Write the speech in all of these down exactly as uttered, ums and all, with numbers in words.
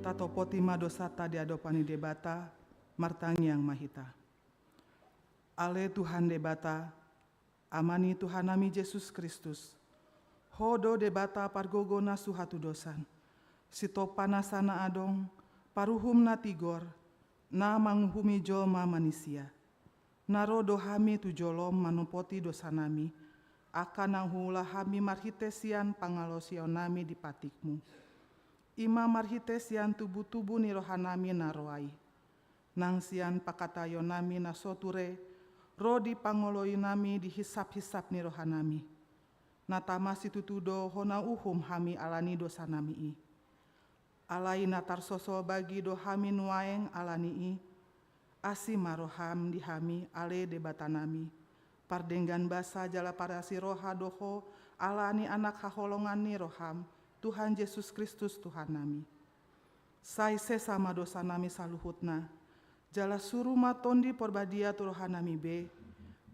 Tatopoti ma dosanta di adopan ni Debata, martangiang ma hita. Ale Tuhan Debata, Ama ni Tuhannami Jesus Kristus, Ho do Debata pargogo na suhatudosan, Sitompa nasa na adong, Paruhum na tigor, na manguhumi jolma manisia. Na ro do hami tu jolom manopoti dosanami, angka na huula hami marhite sian pangalaosionnami di patikMu. I ma marhite sian tubutubu ni rohanami na roa i. Nang sian pangkataionnami na so ture, ro di pangoloinami di hisaphisap ni rohanami. Na tama situtu do hona uhum hami ala ni dosanami i. Alai na tarsosol bagi do hami nuaeng ala ni i, asi ma roham di hami ale Debatanami, pardenggan basa jala parasi roha do Ho ala ni Anak haholongan ni roham, Tuhan Jesus Kristus Tuhannami. Sai sesa ma dosanami saluhutna, jala suru ma Tondi Porbadia tu rohanami be,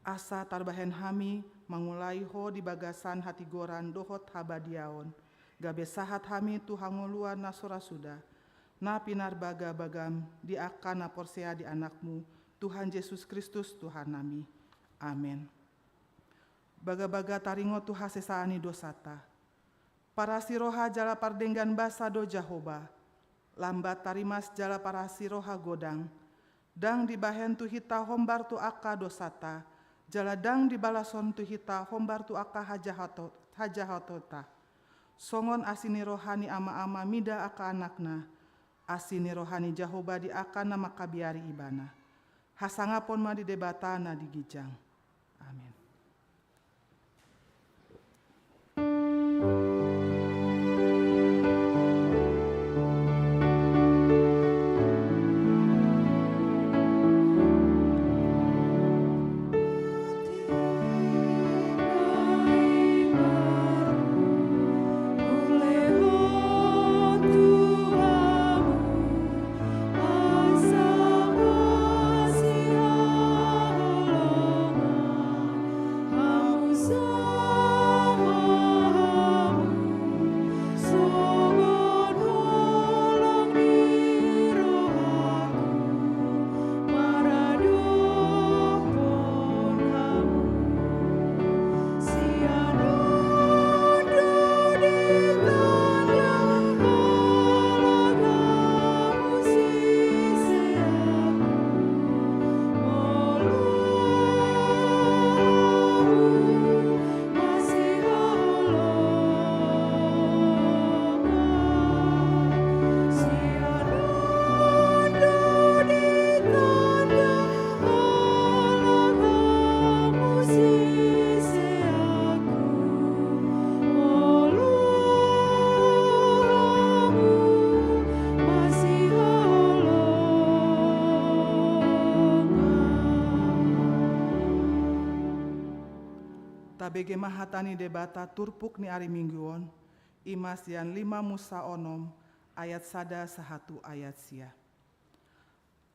asa tarbahen hami mangulai Ho di bagasan hatigoran dohot habadiaon, gabe sahat hami tu hangoluan na so ra suda, na pinarbagabagam di angka na porsea di AnakMu, Tuhan Jesus Kristus Tuhannami. Amen. Bagabaga taringot tu hasesaan ni dosanta. Parasi roha jala pardenggan basa do Jahowa. Lambat tarimas jala parasi roha godang. Ndang dibahen tu hita hombar tu angka dosanta, jala ndang dibalashon tu hita hombar tu angka hajahato-, hajahatonta. Songon asi ni roha ni ama-ama mida angka anakna, asi ni roha ni Jahowa di angka na mangkabiari ibana. Hasangapon ma di Debata na di ginjang. Amen. Tabege ma hata ni Debata turpuk ni ari Minggu on, i ma sian lima Musa onom ayat sada sahat tu ayat sia.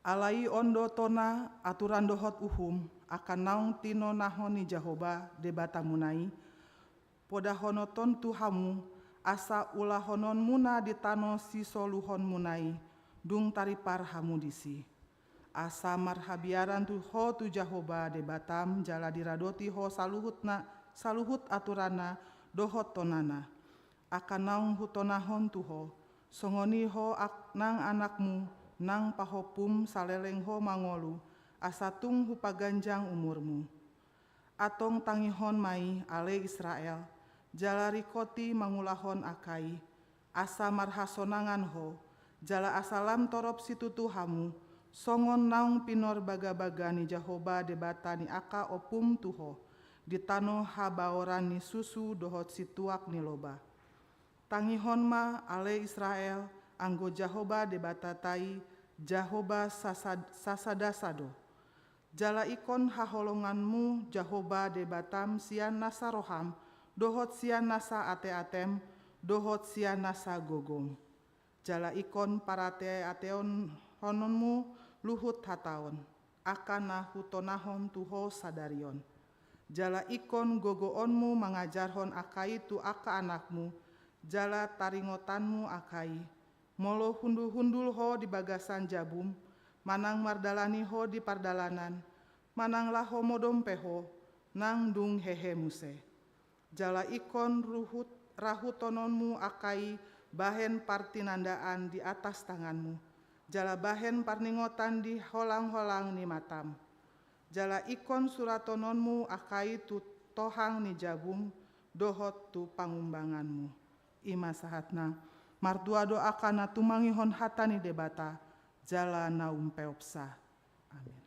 Alai on do tona, aturan dohot uhum, angka naung tinonahon ni Jahowa Debatamuna i, podahonon tu hamu, asa ulahononmuna di tano sisoluhonmuna i, dung taripar hamu disi. Asa marhabiaran tu ho tu Jahowa Debatam jala diradoti ho saluhutna, saluhut aturanna dohot tonana. Angka naung hutonahon tu ho, songon i ho ak-, nang anakmu, nang pahompum saleleng ho mangolu, asa tung hupaganjang umurmu. Antong tangihon ma i ale Israel, jala ringkoti mangulahon angka i, asa marhasonangan ho, jala asa lam torop situtu hamu, songon naung pinarbagabaga ni Jahowa Debata ni angka ompum tu ho, di tano habaoran ni susu dohot situak ni loba. Tangihon ma ale Israel, Anggo Jahowa Debatata i, Jahowa sasad-, sasadasa do. Jala ingkon haholonganmu Jahowa Debatam sian nasa roham, dohot sian nasa ateatem, dohot sian nasa gogom. Jala ingkon parateateononmu luhut hata on, angka na hutonahon tu ho sadari on. Jala ingkon gogoonmu mangajarhon angka i tu angka anakmu, jala taringotanmu angka i, molo hundulhundul ho di bagasan jabum, manang mardalani ho di pardalanan, manang laho modom pe ho, nang dung hehe muse. Jala ingkon ruhut, rahutononmu angka i bahen partinandaan di atas tanganmu, jala bahen parningotan di holangholang ni matam. Jala ingkon suratononmu angka i tu tohang ni jabum dohot tu pangumbanganmu. I ma sahatna. Martua do angka na tumangihon hata ni Debata, jala na umpeopsa. Amin.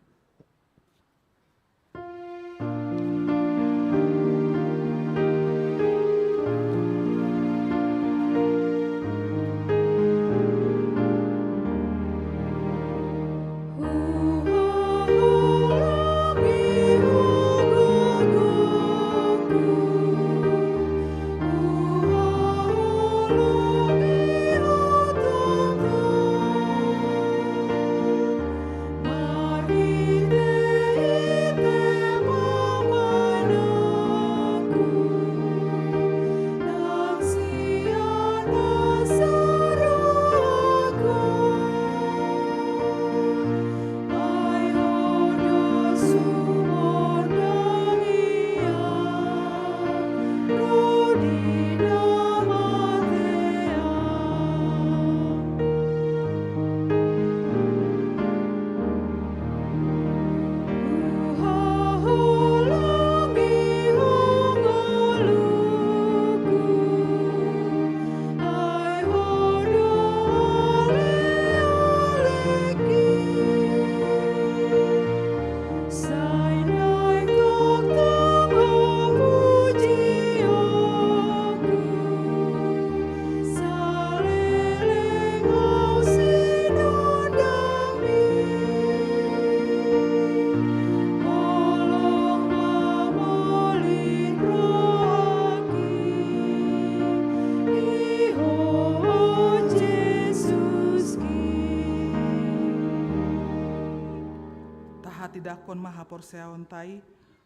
Tahatindangkon ma haporseaonta i,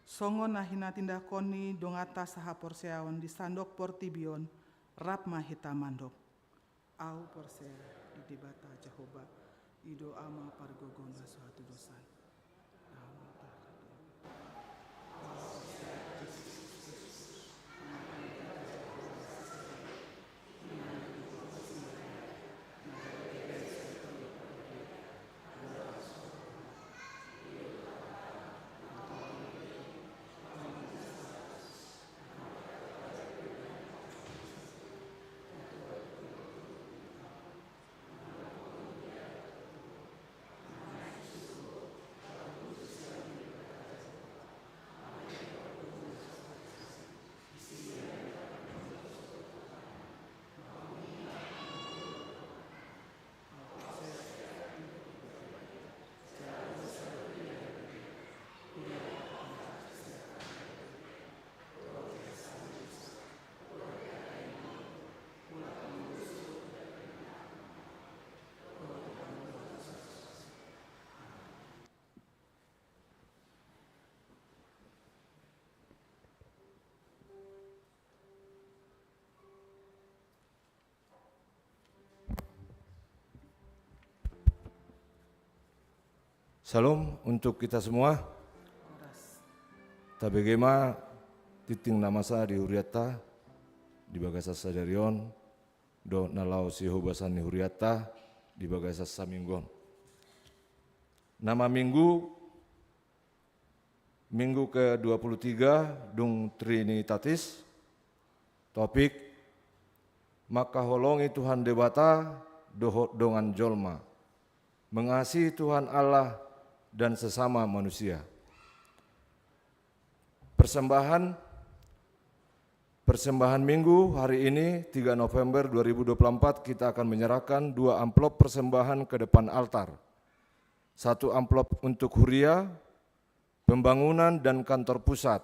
songon na hinatindangkon ni donganta sahaporseaon di sandok portibi on, rap ma hita mandok. Ahu porsea di Debata Jahowa, i do Ama pargogo na so hatudosan. Syalom untuk kita semua. Tabege ma tingting na masa di hurianta di bagasan sadari on, dohot na laho sihobasan ni hurianta di bagasan saminggu on. Nama minggu Minggu kedua puluh tiga dung Trinitatis. Topik: Mangkaholongi Tuhan Debata dohot dongan jolma. Mengasihi Tuhan Allah dan sesama manusia. Persembahan: Persembahan Minggu hari ini, tiga November dua ribu dua puluh empat, kita akan menyerahkan dua amplop persembahan ke depan altar. Satu amplop untuk huria, pembangunan dan kantor pusat.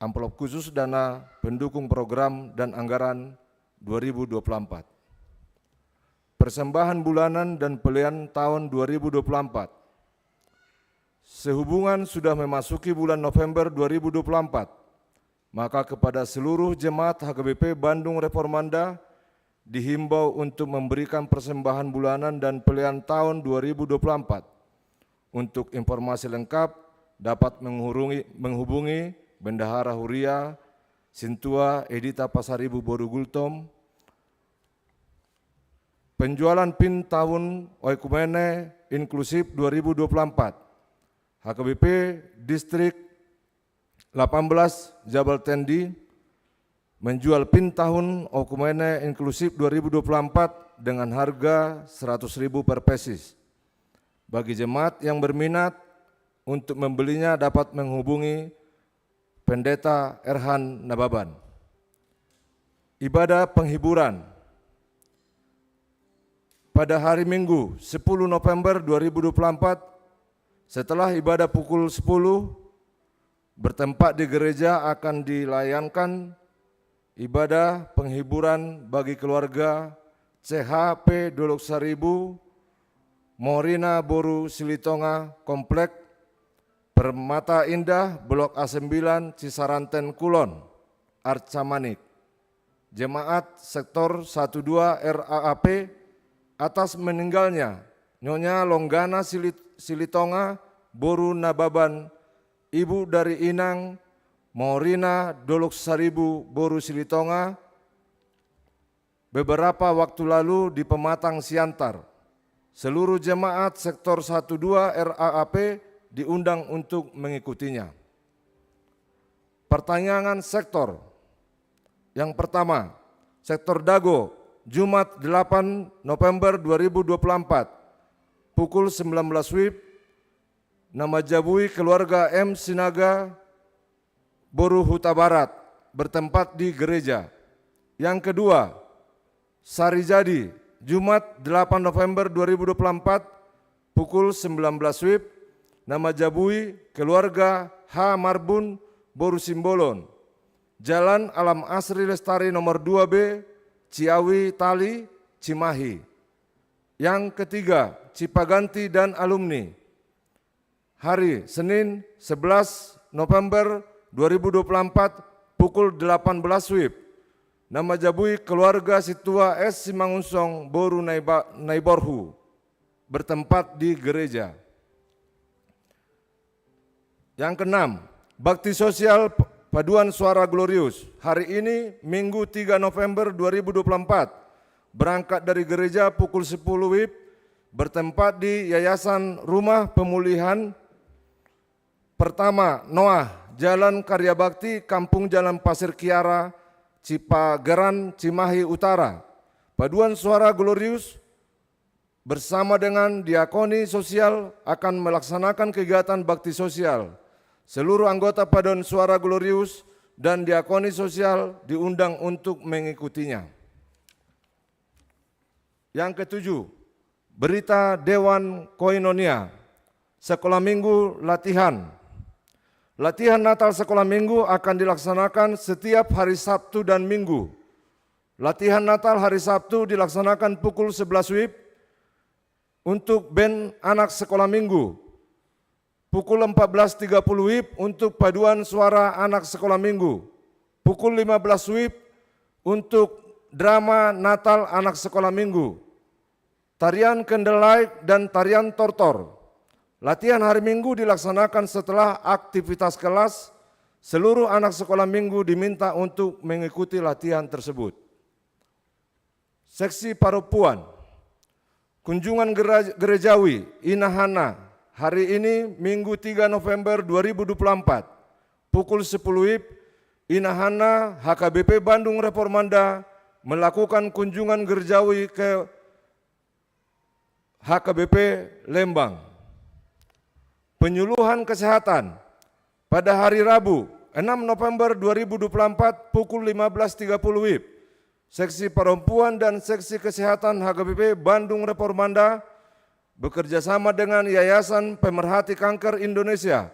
Amplop khusus dana pendukung program dan anggaran dua ribu dua puluh empat. Persembahan bulanan dan pelean tahun dua ribu dua puluh empat. Sehubungan sudah memasuki bulan November dua ribu dua puluh empat, maka kepada seluruh jemaat H K B P Bandung Reformanda dihimbau untuk memberikan persembahan bulanan dan pelean tahun dua ribu dua puluh empat. Untuk informasi lengkap dapat menghurungi-, menghubungi Bendahara Huria Sintua Edita Pasaribu boru Gultom. Penjualan pin tahun Oikumene Inklusif dua ribu dua puluh empat. H K B P Distrik delapan belas Jabal Tendi menjual pin tahun Oikumene Inklusif dua ribu dua puluh empat dengan harga seratus ribu per pecis. Bagi jemaat yang berminat untuk membelinya dapat menghubungi Pendeta Erhan Nababan. Ibadah penghiburan. Pada hari Minggu, sepuluh November dua ribu dua puluh empat, setelah ibadah pukul sepuluh, bertempat di gereja, akan dilayankan ibadah penghiburan bagi keluarga C H P Dolok Saribu, Morina boru Silitonga, Komplek Permata Indah, Blok A sembilan, Cisaranten Kulon, Arca Manik. Jemaat Sektor satu dua R A A P, atas meninggalnya Nyonya Longgana Silit-, Silitonga boru Nababan, ibu dari Inang Morina Dolok Saribu boru Silitonga, beberapa waktu lalu di Pematang, Siantar. Seluruh jemaat Sektor satu dua R A A P diundang untuk mengikutinya. Pertanyakan sektor. Yang pertama, Sektor Dago, Jumat delapan November dua ribu dua puluh empat, pukul sembilan belas W I B, na manjabui keluarga M Sinaga boru Hutabarat, bertempat di gereja. Yang kedua, Sarijadi, Jumat delapan November dua ribu dua puluh empat, pukul sembilan belas W I B, na manjabui keluarga H Marbun boru Simbolon, Jalan Alam Asri Lestari nomor dua B, Ciawi Tali, Cimahi. Yang ketiga, Cipaganti dan alumni. Hari Senin, sebelas November dua ribu dua puluh empat, pukul delapan belas W I B, na manjabui keluarga Sintua S Simangunsong boru Naiba-, Naiborhu, bertempat di gereja. Yang keenam, bakti sosial p-, paduan suara Glorius. Hari ini, Minggu tiga November dua ribu dua puluh empat, berangkat dari gereja pukul sepuluh W I B, bertempat di Yayasan Rumah Pemulihan Pertama Noah, Jalan Karya Bakti, Kampung Jalan Pasir Kiara, Cipageran, Cimahi Utara. Paduan suara Glorius bersama dengan diakoni sosial akan melaksanakan kegiatan bakti sosial. Seluruh anggota paduan suara Glorius dan diakoni sosial diundang untuk mengikutinya. Yang ketujuh, berita Dewan Koinonia. Sekolah Minggu latihan. Latihan Natal Sekolah Minggu akan dilaksanakan setiap hari Sabtu dan Minggu. Latihan Natal hari Sabtu dilaksanakan pukul sebelas W I B untuk band anak sekolah minggu. Pukul empat belas tiga puluh W I B untuk paduan suara anak sekolah minggu. Pukul lima belas W I B untuk drama Natal anak sekolah minggu. Tarian candlelight dan tarian tortor. Latihan hari Minggu dilaksanakan setelah aktivitas kelas. Seluruh anak sekolah minggu diminta untuk mengikuti latihan tersebut. Seksi parompuan. Kunjungan gera-, gerejawi Ina Hana hari ini, Minggu tiga November dua ribu dua puluh empat, pukul sepuluh W I B, Ina Hana H K B P Bandung Reformanda melakukan kunjungan gerejawi ke H K B P Lembang. Penyuluhan kesehatan. Pada hari Rabu, enam November dua ribu dua puluh empat pukul lima belas tiga puluh WIB, Seksi Perempuan dan Seksi Kesehatan H K B P Bandung Reformanda bekerja sama dengan Yayasan Pemerhati Kanker Indonesia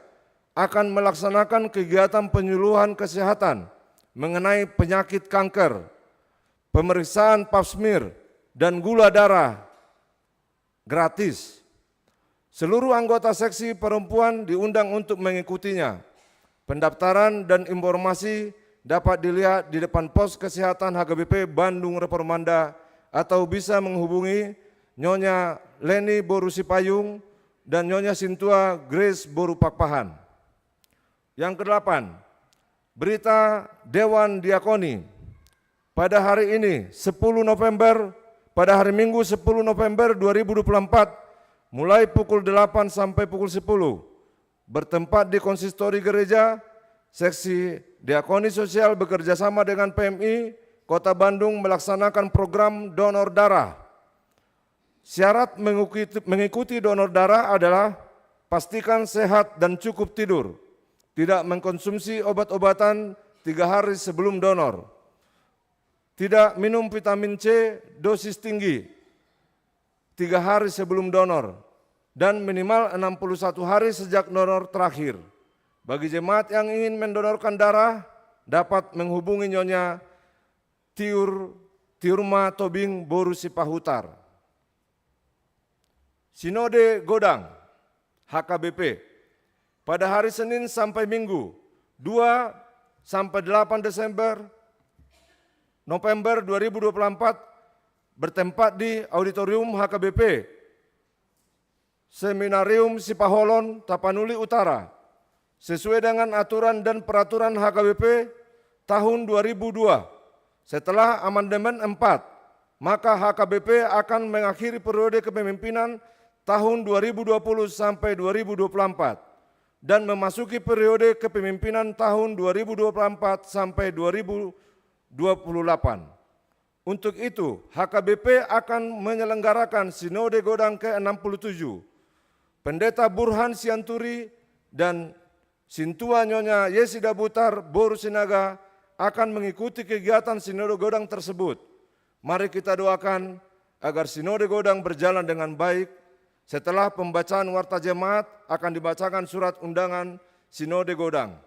akan melaksanakan kegiatan penyuluhan kesehatan mengenai penyakit kanker, pemeriksaan pap smear, dan gula darah gratis. Seluruh anggota seksi perempuan diundang untuk mengikutinya. Pendaftaran dan informasi dapat dilihat di depan pos kesehatan H K B P Bandung Reformanda atau bisa menghubungi Nyonya Leni boru Sipayung dan Nyonya Sintua Grace boru Pakpahan. Yang kedelapan, berita Dewan Diakoni. Pada hari ini, sepuluh November, pada hari Minggu sepuluh November dua ribu dua puluh empat, mulai pukul delapan sampai pukul sepuluh, bertempat di konsistori gereja, Seksi Diakoni Sosial bekerja sama dengan P M I Kota Bandung melaksanakan program donor darah. Syarat mengikuti, mengikuti donor darah adalah pastikan sehat dan cukup tidur, tidak mengkonsumsi obat-obatan tiga hari sebelum donor, tidak minum vitamin C dosis tinggi tiga hari sebelum donor, dan minimal enam puluh satu hari sejak donor terakhir. Bagi jemaat yang ingin mendonorkan darah, dapat menghubungi Nyonya Tiur, Tiurma Tobing boru Sipahutar. Sinode Godang, H K B P, pada hari Senin sampai Minggu, dua sampai delapan Desember, November dua ribu dua puluh empat, bertempat di Auditorium H K B P, Seminarium Sipaholon, Tapanuli Utara, sesuai dengan aturan dan peraturan H K B P tahun dua ribu dua. Setelah amandemen empat, maka H K B P akan mengakhiri periode kepemimpinan tahun dua ribu dua puluh sampai dua ribu dua puluh empat dan memasuki periode kepemimpinan tahun dua ribu dua puluh empat sampai dua ribu dua puluh delapan. Untuk itu, H K B P akan menyelenggarakan Sinode Godang ke enam puluh tujuh. Pendeta Burhan Sianturi dan Sintua Nyonya Yesi Dabutar boru Sinaga akan mengikuti kegiatan Sinode Godang tersebut. Mari kita doakan agar Sinode Godang berjalan dengan baik. Setelah pembacaan warta jemaat, akan dibacakan surat undangan Sinode Godang.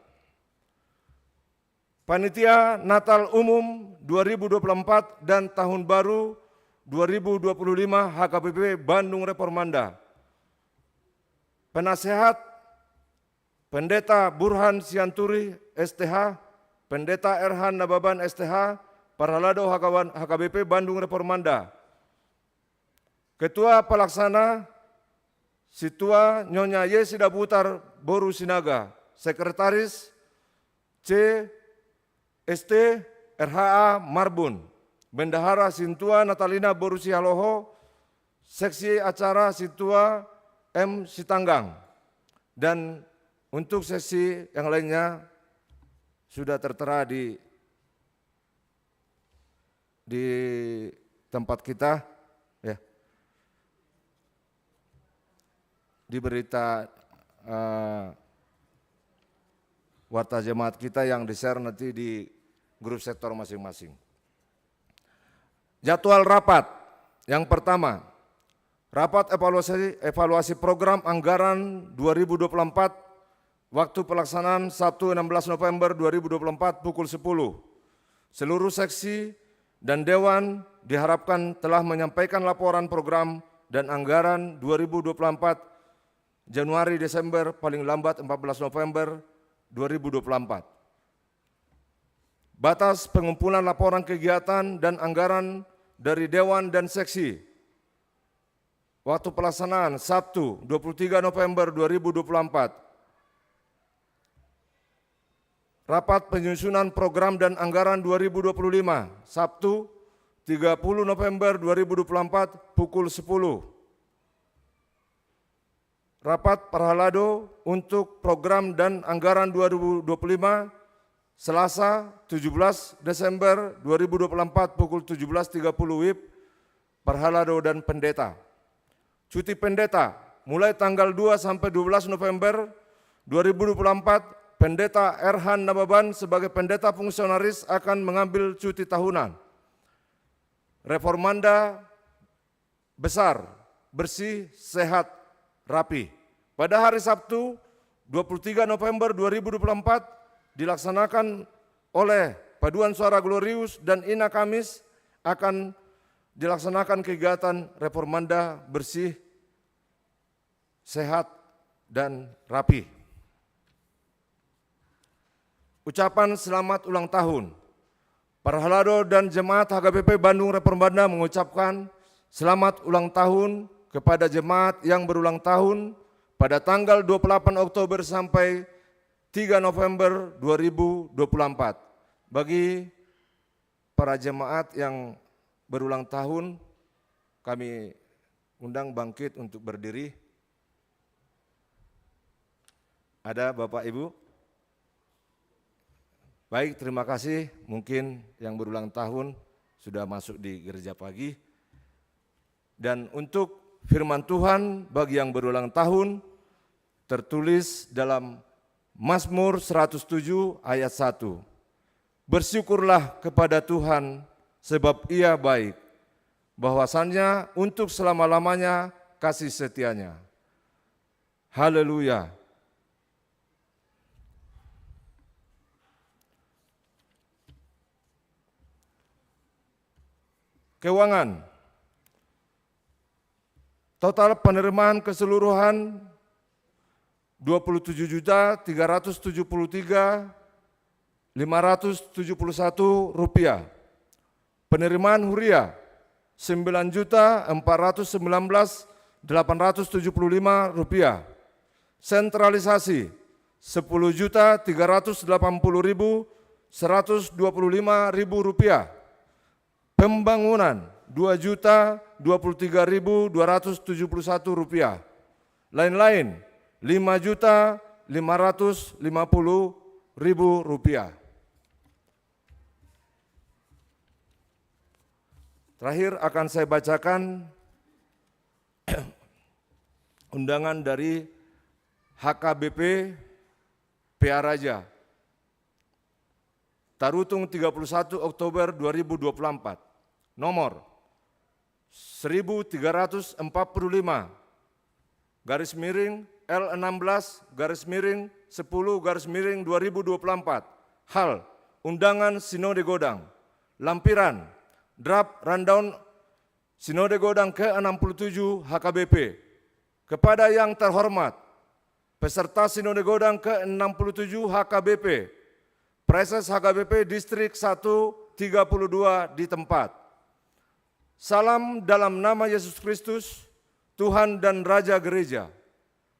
Panitia Natal Umum dua ribu dua puluh empat dan Tahun Baru dua ribu dua puluh lima H K B P Bandung Reformanda. Penasehat, Pendeta Burhan Sianturi, S T H, Pendeta Erhan Nababan, S T H, Parhalado H K B P Bandung Reformanda. Ketua Pelaksana, Sintua Nyonya Yesi Dabutar boru Sinaga. Sekretaris, C S T R H A Marbun. Bendahara, Sintua Natalina boru Sihaloho. Seksi acara, Sintua M Sitanggang. Dan untuk seksi yang lainnya sudah tertera di di tempat kita, ya, di berita, eh, warta jemaat kita yang di-share nanti di grup sektor masing-masing. Jadwal rapat yang pertama, rapat evaluasi, evaluasi program anggaran dua ribu dua puluh empat, waktu pelaksanaan Sabtu enam belas November dua ribu dua puluh empat pukul sepuluh. Seluruh seksi dan dewan diharapkan telah menyampaikan laporan program dan anggaran dua ribu dua puluh empat Januari Desember, paling lambat empat belas November dua ribu dua puluh empat. Batas pengumpulan laporan kegiatan dan anggaran dari dewan dan seksi. Waktu pelaksanaan, Sabtu, dua puluh tiga November dua ribu dua puluh empat. Rapat penyusunan program dan anggaran dua ribu dua puluh lima, Sabtu, tiga puluh November dua ribu dua puluh empat, pukul sepuluh. Rapat parhalado untuk program dan anggaran dua ribu dua puluh lima, Selasa, tujuh belas Desember dua ribu dua puluh empat, pukul tujuh belas tiga puluh WIB, parhalado dan pendeta. Cuti pendeta, mulai tanggal dua sampai dua belas November dua ribu dua puluh empat, Pendeta Erhan Nababan sebagai pendeta fungsionaris akan mengambil cuti tahunan. Reformanda besar, bersih, sehat, rapi. Pada hari Sabtu, dua puluh tiga November dua ribu dua puluh empat, dilaksanakan oleh Paduan Suara Glorius dan Ina Kamis akan dilaksanakan kegiatan Reformanda bersih, sehat, dan rapi. Ucapan selamat ulang tahun. Parhalado dan jemaat H K B P Bandung Reformanda mengucapkan selamat ulang tahun kepada jemaat yang berulang tahun pada tanggal dua puluh delapan Oktober sampai tiga November dua ribu dua puluh empat. Bagi para jemaat yang berulang tahun, kami undang bangkit untuk berdiri. Ada Bapak Ibu? Baik, terima kasih. Mungkin yang berulang tahun sudah masuk di gereja pagi. Dan untuk firman Tuhan bagi yang berulang tahun, tertulis dalam Mazmur seratus tujuh ayat satu. Bersyukurlah kepada Tuhan, sebab Ia baik, bahwasanya untuk selama-lamanya kasih setianya. Haleluya. Keuangan. Total penerimaan keseluruhan dua puluh tujuh juta tiga ratus tujuh puluh tiga lima ratus tujuh puluh satu rupiah. Penerimaan huria, sembilan juta empat ratus sembilan belas delapan ratus tujuh puluh lima rupiah. Sentralisasi, sepuluh juta tiga ratus delapan puluh ribu seratus dua puluh lima ribu rupiah. Pembangunan, dua juta dua puluh tiga ribu dua ratus tujuh puluh satu rupiah. Lain-lain, lima juta lima ratus lima puluh ribu rupiah. Terakhir akan saya bacakan undangan dari H K B P Pearaja. Tarutung tiga puluh satu Oktober dua ribu dua puluh empat. Nomor seribu tiga ratus empat puluh lima, garis miring, L enam belas, garis miring, sepuluh, garis miring, dua ribu dua puluh empat. Hal, undangan Sinode Godang. Lampiran, draft rundown Sinode Godang ke enam puluh tujuh H K B P. Kepada yang terhormat, peserta Sinode Godang ke enam puluh tujuh H K B P, Praeses H K B P Distrik satu tiga puluh dua di tempat. Salam dalam nama Yesus Kristus, Tuhan dan Raja Gereja.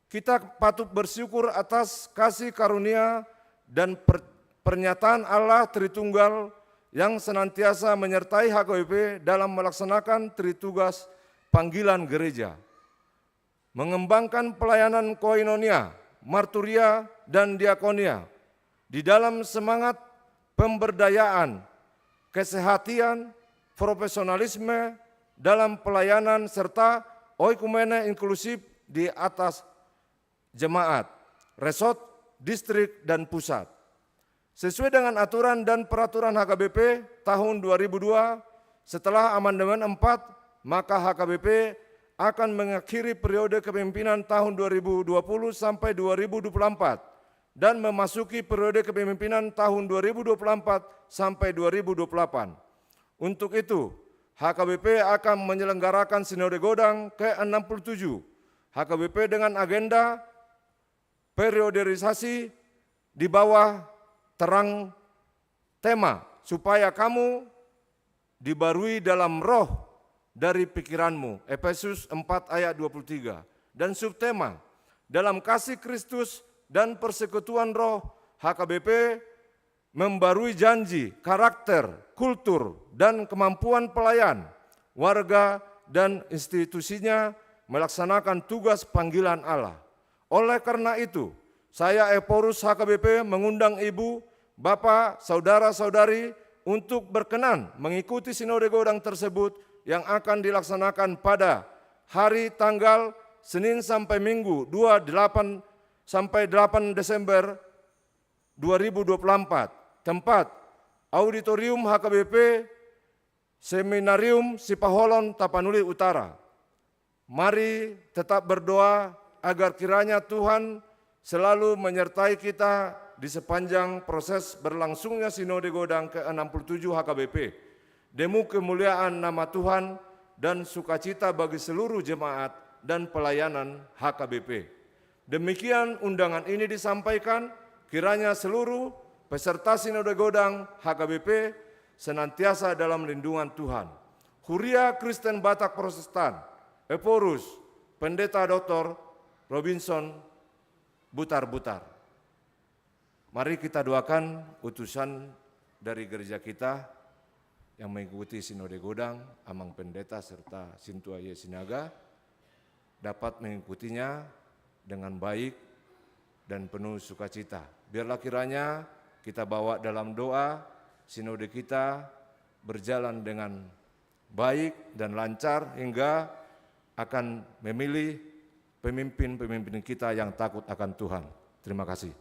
Kita patut bersyukur atas kasih karunia dan per-, pernyataan Allah Tritunggal yang senantiasa menyertai H K B P dalam melaksanakan tritugas panggilan gereja. Mengembangkan pelayanan koinonia, marturia, dan diakonia di dalam semangat pemberdayaan, kesehatan, profesionalisme dalam pelayanan, serta oikumene inklusif di atas jemaat, resort, distrik, dan pusat. Sesuai dengan aturan dan peraturan H K B P tahun dua ribu dua, setelah amandemen empat, maka H K B P akan mengakhiri periode kepemimpinan tahun dua ribu dua puluh sampai dua ribu dua puluh empat dan memasuki periode kepemimpinan tahun dua ribu dua puluh empat sampai dua ribu dua puluh delapan. Untuk itu, H K B P akan menyelenggarakan Sinode Godang ke enam puluh tujuh H K B P dengan agenda perioderisasi di bawah terang tema, "Supaya kamu dibarui dalam roh dari pikiranmu," Efesus empat ayat dua puluh tiga, dan subtema, "Dalam kasih Kristus dan persekutuan Roh," H K B P membarui janji, karakter, kultur, dan kemampuan pelayan, warga, dan institusinya melaksanakan tugas panggilan Allah. Oleh karena itu, saya, Ephorus H K B P, mengundang ibu, bapak, saudara-saudari untuk berkenan mengikuti Sinode Godang tersebut yang akan dilaksanakan pada hari tanggal Senin sampai Minggu, dua delapan sampai delapan Desember dua ribu dua puluh empat. Tempat, Auditorium H K B P, Seminarium Sipaholon, Tapanuli Utara. Mari tetap berdoa agar kiranya Tuhan selalu menyertai kita di sepanjang proses berlangsungnya Sinode Godang ke enam puluh tujuh H K B P, demi kemuliaan nama Tuhan dan sukacita bagi seluruh jemaat dan pelayanan H K B P. Demikian undangan ini disampaikan, kiranya seluruh peserta Sinode Godang H K B P senantiasa dalam lindungan Tuhan. Huria Kristen Batak Protestan, Ephorus, Pendeta Doktor Robinson Butarbutar. Mari kita doakan utusan dari gereja kita yang mengikuti Sinode Godang, Amang Pendeta serta Sintua Y Sinaga, dapat mengikutinya dengan baik dan penuh sukacita. Biarlah kiranya kita bawa dalam doa, Sinode kita berjalan dengan baik dan lancar hingga akan memilih pemimpin-pemimpin kita yang takut akan Tuhan. Terima kasih.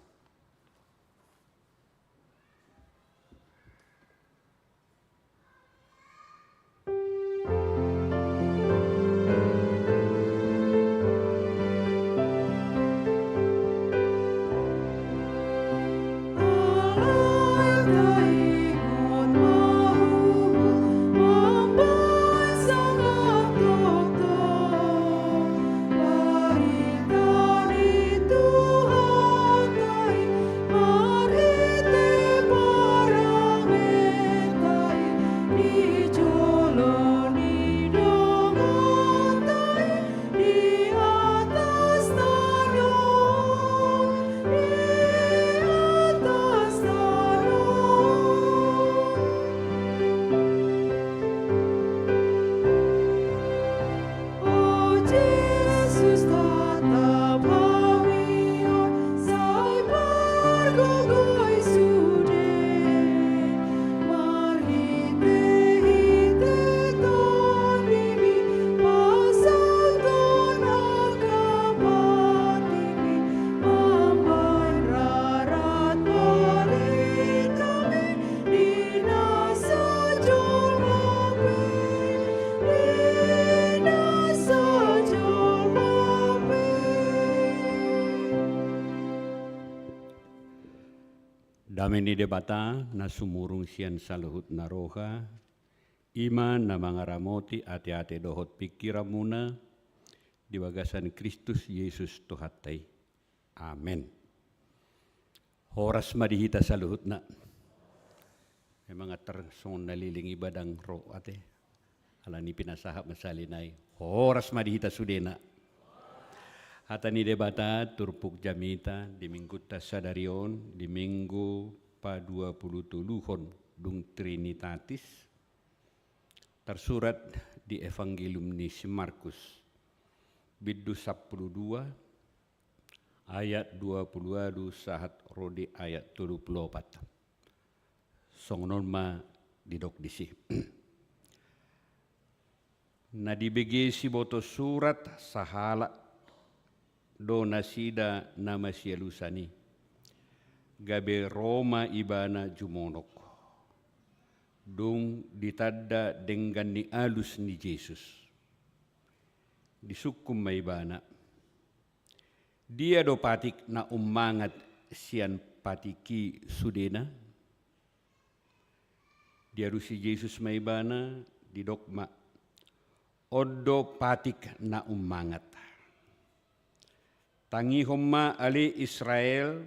Dame ni Debata na sumurung sian saluhut na roha, i ma na mangaramoti ateate dohot pingkiranmuna di bagasan Kristus Jesus Tuhanta i. Amen. Horas ma di hita saluhutna. Memang antar songon na leleng iba ndang ro ate. Alani pinasahat ma sahali nai. Horas ma di hita sudena. Hata ni Debata turpuk jamita di minggunta sadari on, di minggu paduapulutoluhon dung Trinitatis, tarsurat di Evangelium ni si Markus, bindu sampulu dua, ayat dua pulu ualu sahat ro di ayat tolu pulu opat. Songon on ma didok disi. Na dibege siboto surat sahalak do nasida na masialusan i, gabe ro ma ibana jumonok. Dung ditanda denggan ni alus ni Jesus, disungkun ma ibana, "Dia do patik na ummangat sian patik i sudena?" Dialusi Jesus ma ibana, didok ma, "On do patik na ummangat. Tangihon ma ale Israel,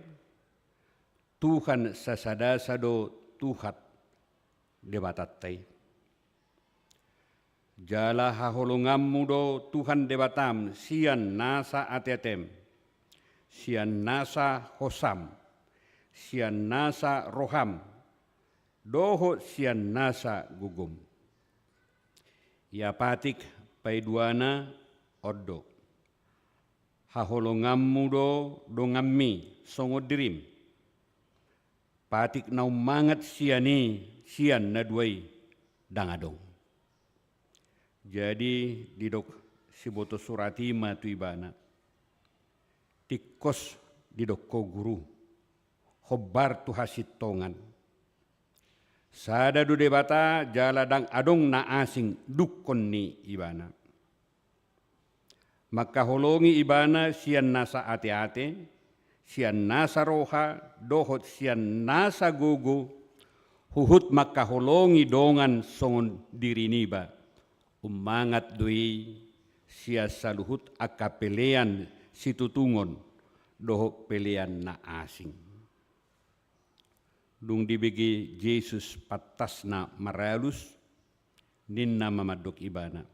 Tuhan sasadasa do Tuhan Debatanta i. Jala haholonganmu do Tuhan Debatam sian nasa ateatem, sian nasa hosam, sian nasa roham, dohot sian nasa gogom." Ia patik paduana on do, "Haholonganmu do donganmi songon dirim." Patik na ummangat sian i, sian na dua i, ndang adong. Jadi didok siboto surat i ma tu ibana, "Tingkos didok ho guru, hombar tu hasintongan. Sada do Debata jala ndang adong na asing dungkon ni Ibana. Mangkaholongi Ibana sian nasa ateate, sian nasa roha, dohot sian nasa gogo, huhut mangkaholongi dongan songon diri niba. Ummangat do i sian saluhut angka pelean situtungon dohot pelean na asing. Dung dibege Jesus pantasna maralus, ninna ma mandok Ibana: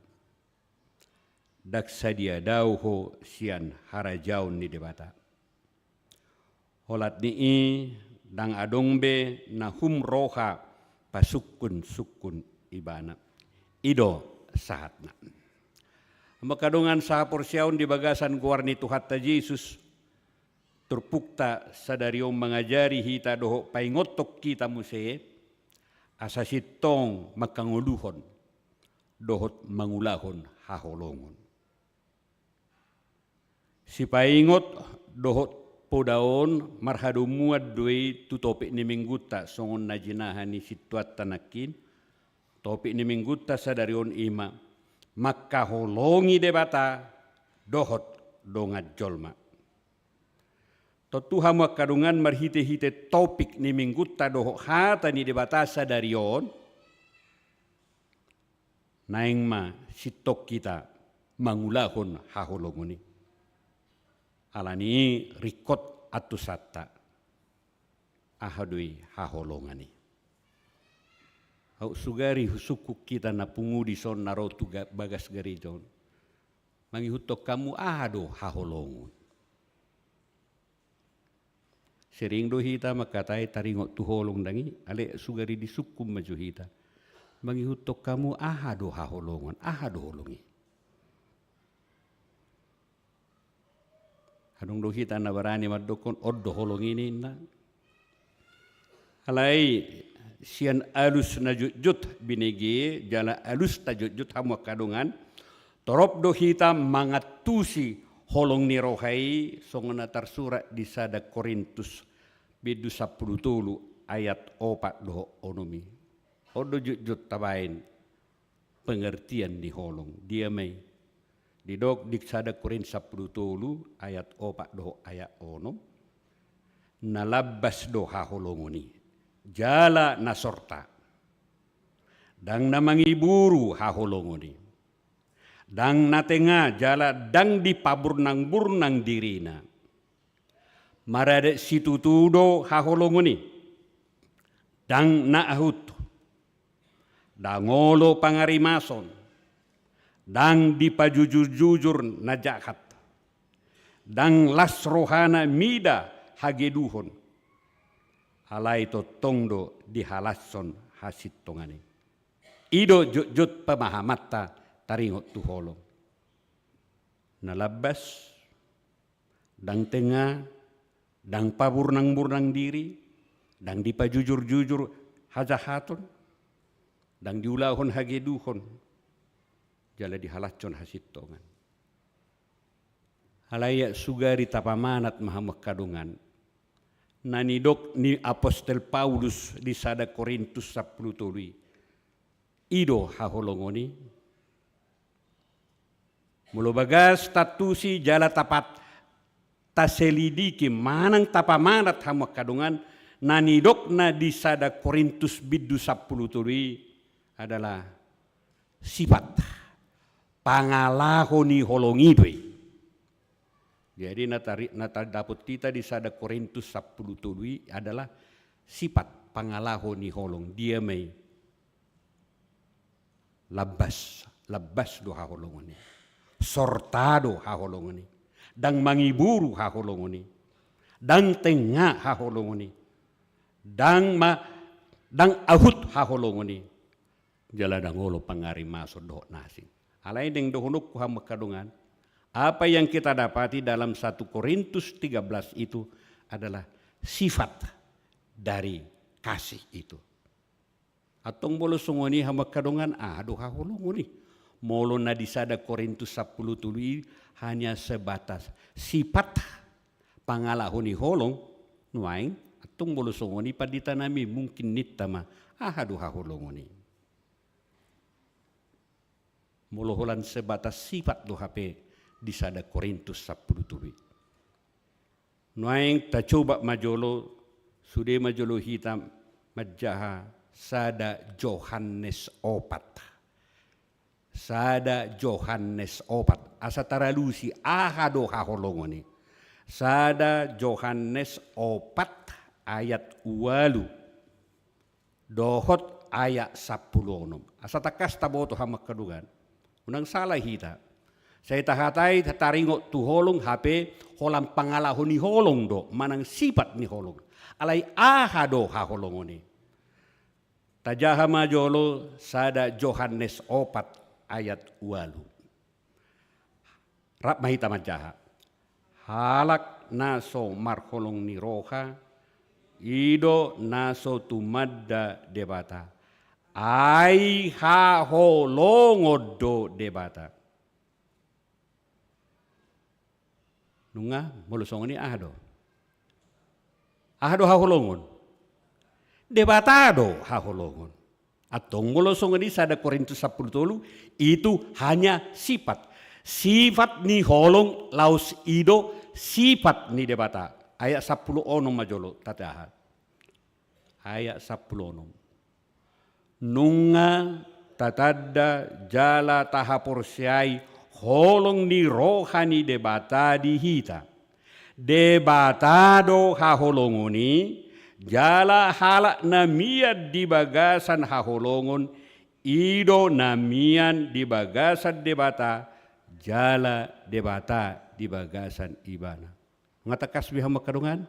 Ndang sadia dao ho sian harajaon ni Debata. Holan ni i ndang adong be na hum roha pasungkun-sungkun Ibana. I do sahatna. Mangkadongan sahaporseaon di bagasan goar ni Tuhanta Jesus, turpukta sadari on mangajari hita dohot paingothon hita muse, asa sintong mangkangoluhon dohot mangulahon haholongon. Sipaingot dohot poda on marhadomuan do i tu topik ni minggunta songon na jinaha ni sintuanta nangkin. Topik ni minggunta sadari on i ma mangkaholongi Debata dohot dongan jolma. Tontu hamu angka dongan, marhite-hite topik ni minggunta dohot hata ni Debata sadari on, naeng ma sintong hita mangulahon haholongon i. Alani i ringkot antusanta. Aha do i haholongan i? Aut sugari husungkun hita na pungu dison na ro tu ga-, bagas gareja on. Mangihuthon hamu aha do haholongon? Sering do hita mangkatai taringot tu holong, ndang i, alai sugari disungkun ma jo hita. Mangihuthon hamu aha do haholongon, aha do holong i? Adong do hita na barani mandokkon on do holong i ninna. Alai sian alus na jotjot binege jala alus na jotjot hamu angka dongan, torop do hita mangantusi holong ni roha i songon na tarsurat di sada Korintus bindu sampulu tolu ayat opat dohot onom i. On do jotjot tabaen pengertian ni holong. Dia ma i? Didok di sada Korintus sampulu tolu ayat opat dohot ayat onom, na lambas do haholongon i jala na sorta. Ndang na mangiburu haholongon i. Ndang na tenga jala ndang dipaburnang-burnang dirina. Maradat situtu do haholongon i. Ndang na ahut. Ndang olo pangarimason. Ndang dipajujur-jujur na jahat. Ndang las rohana mida hageduhon. Alai tongtong do dihalashon hasintongan i. I do jotjot pemahamanta taringot tu holong. Na lambas, ndang tenga, ndang paburnang-burnang diri, ndang dipajujur-jujur hajahaton, ndang diulahon hageduhon, jala dihalashon hasintongan. Alai sugari tapamanat ma hamu angka dongan na nidok ni apostel Paulus di sada Korintus sampulu tolu i. I do haholongon i. Molo bagas tantusi jala tapat taselidiki manang tapamanat hamu angka dongan, na nidokna di sada Korintus bindu sampulu tolu i adalah sifat, pangalaho ni holong i do i. Jadi na tari-, na tadapot hita di sada Korintus sampulu tolu i adalah sifat, pangalaho ni holong. Dia ma i? Lambas, lambas do haholongon i. Sorta do haholongon i. Ndang mangiburu haholongon i. Ndang tenga haholongon i. Ndang ma-, ndang ahut haholongon i. Jala ndang olo pangarimason dohot na asing. Alai naeng dohononku hamu angka dongan, apa yang kita dapati dalam satu Korintus tiga belas itu adalah sifat dari kasih itu. Antong molo songon i hamu angka dongan, aha do haholongon i? Molo na di sada Korintus sampulu tolu i hanya sebatas sifat, pangalaho ni holong, nuaeng Antong molo songon i pandita nami, mungkin ninta ma, aha do haholongon i? Molo holan sebatas sifat do hape di sada Korintus sampulu tolu i. Nuaeng tacoba ma jolo, sude ma jolo hita manjaha sada Johannes opat. Sada Johannes opat. Asa taralusi aha do haholongon i. Sada Johannes opat ayat ualu dohot ayat sampulu onom. Asa tangkas taboto hamu angka dongan. Unang sala hita. Sai tahatai tataringot tu holong hape holan pangalaho ni holong do, manang sifat ni holong. Alai aha do haholongon i? Tajaha ma jolo sada Johannes opat ayat ualu. Rap ma hita manjaha. Halak na so marholong ni roha, i do na so tumanda Debata. Ai haholongon do Debata. Nunga, molo songon i aha do? Aha do haholongon? Debata do haholongon. Antong molo songon i sada Korintus sampulu tolu, itu hanya sifat. Sifat ni holong laos i do sifat ni Debata. Ayat sampulu onom ma jolo tataha. Ayat sampulu onom. Nunga tatanda jala tahaporseai holong ni roha ni Debata di hita. Debata do haholongon i, jala halak na mian di bagasan haholongon, i do na mian di bagasan Debata, jala Debata di bagasan ibana. Nunga tangkas be hamu angka dongan?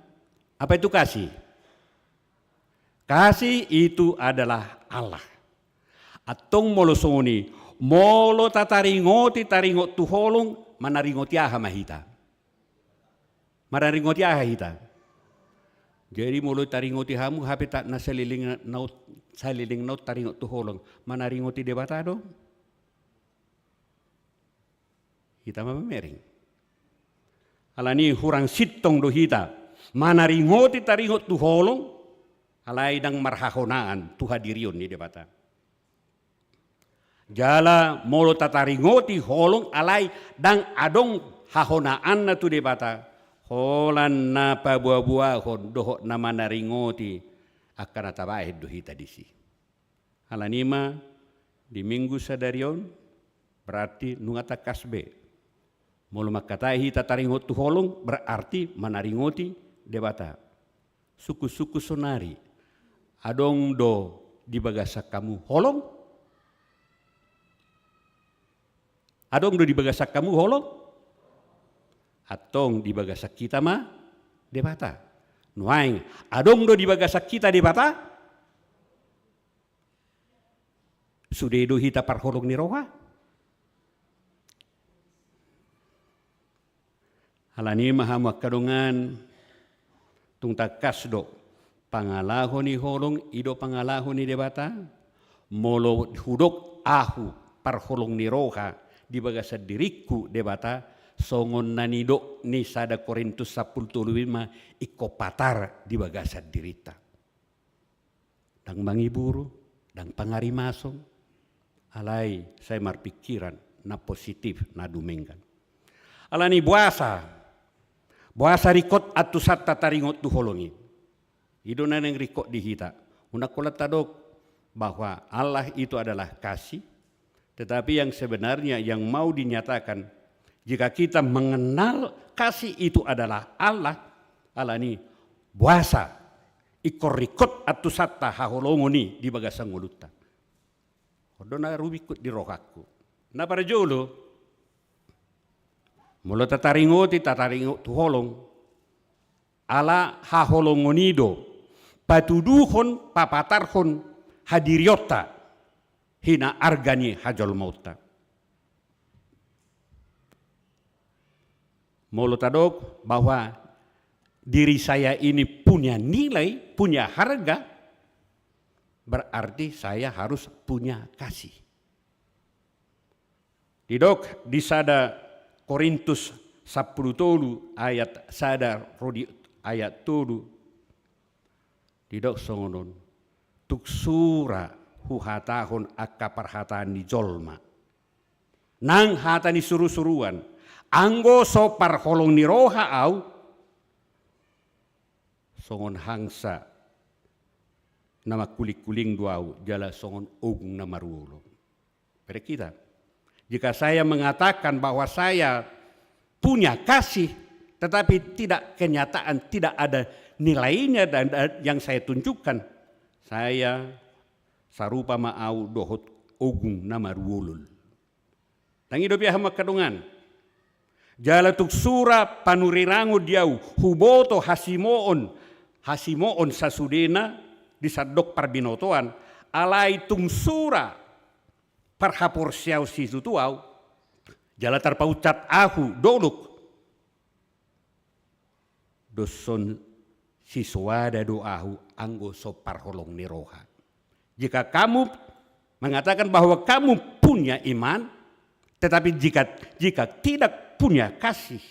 Apa itu kasih? Kasih itu adalah Allah. Antong molo songon i, molo tataringoti taringot tu holong, manaringoti aha ma hita? Manaringoti aha hita? Jadi molo taringoti hamu hape tak na saleleng na, saleleng na taringot tu holong, manaringoti Debata do? Hita ma mamereng. Alani hurang sintong do hita manaringoti taringot tu holong, alai ndang marhahonaan tu hadirion ni Debata. Jala molo tataringoti holong alai ndang adong hahonaanna tu Debata, holan na paboaboahon dohot na manaringoti angka na tabahen do hita disi. Alani ma di Minggu sadari on berarti nunga tangkas be. Molo mangkatai hita taringot tu holong berarti manaringoti Debata. Sungkun-sungkun sonari, adong do di bagasan hamu holong? Adong do di bagasan hamu holong? Antong di bagasan hita ma Debata. Nuaeng, adong do di bagasan hita Debata? Sude do hita parholong ni roha? Alani ma hamu angka dongan, tung tangkas do, pangalaho ni holong i do pangalaho ni Debata. Molo hudok ahu parholong ni roha di bagasan diringku Debata, songon na nidok ni sada Korintus sampulu tolu i ma ingkon patar di bagasan dirinta. Ndang mangiburu, ndang pangarimason, alai sai marpingkiran na positif, na dumenggan. Alani boasa, boasa ringkot antusanta taringot tu holong i. I do na naeng ringkot di hita. Unang holan tadok bahwa Allah itu adalah kasih, tetapi yang sebenarnya yang mau dinyatakan, jika kita mengenal kasih itu adalah Allah, alani boasa ingkon ringkot antusanta haholongon i di bagasan ngolunta. On do na rumingkot di rohangku. Na parjolo, molo tataringoti, tataringot tu holong, ala haholongon i do patuduhon, papatarhon hadirionta, hinaarga ni hajolmaonta. Molo tadok bahwa diri saya ini punya nilai, punya harga, berarti saya harus punya kasih. Didok di sada Korintus sampulu tolu ayat sada ro di ayat tolu. Didok songon on, tung sura huhatahon angka parhataan ni jolma nang hata ni surusuruan, anggo so parholong ni roha au, songon hangsa na mangkulingkuling do au jala songon ogung na maruolol. Berek kita. Jika saya mengatakan bahwa saya punya kasih, tetapi tidak kenyataan, tidak ada nilainya dan, dan yang saya tunjukkan, saya sarupa ma au dohot ogung na maruolol. Tangi dope hamu angka dongan. Jala tung sura panurirangon di au, huboto hasimoon, hasimoon sasudena di sandok parbinotoan, alai tung sura parhaporseaon situtu au, jala tarpaunsat ahu dolok. Doshon sisoada do ahu anggo so parholong ni roha. Jika kamu mengatakan bahwa kamu punya iman, tetapi jika, jika tidak punya kasih,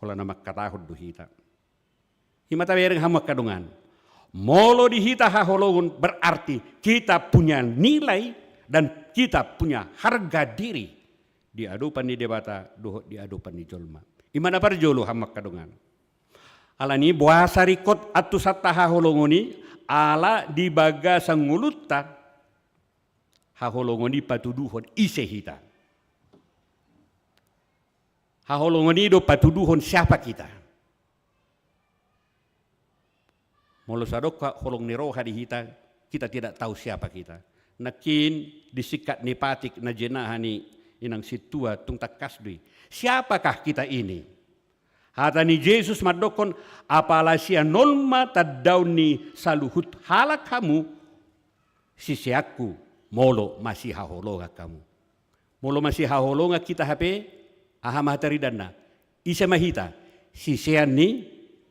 holan na mangkatahon do hita. I ma tabereng hamu angka dongan. Molo di hita haholongon berarti kita punya nilai dan kita punya harga diri di adopan ni Debata dohot di adopan ni jolma. I ma na parjolo hamu angka dongan. Alani boasa ringkot antusanta haholongon i, ala di bagasan ngolunta haholongon i patuduhon ise hita. Haholongon i do patuduhon siapa kita. Molo so adong holong ni roha di hita, kita tidak tahu siapa kita. Nangkin di singkat ni patik na jinaha ni inang sintua tung tangkas do i. Siapakah kita ini? Hata ni Jesus mandokkon, apala sian on ma tandaon ni saluhut halak hamu, siseanku, molo masihaholongan hamu. Molo masihaholongan hita hape, aha ma hataridanna? Ise ma hita? Sisean ni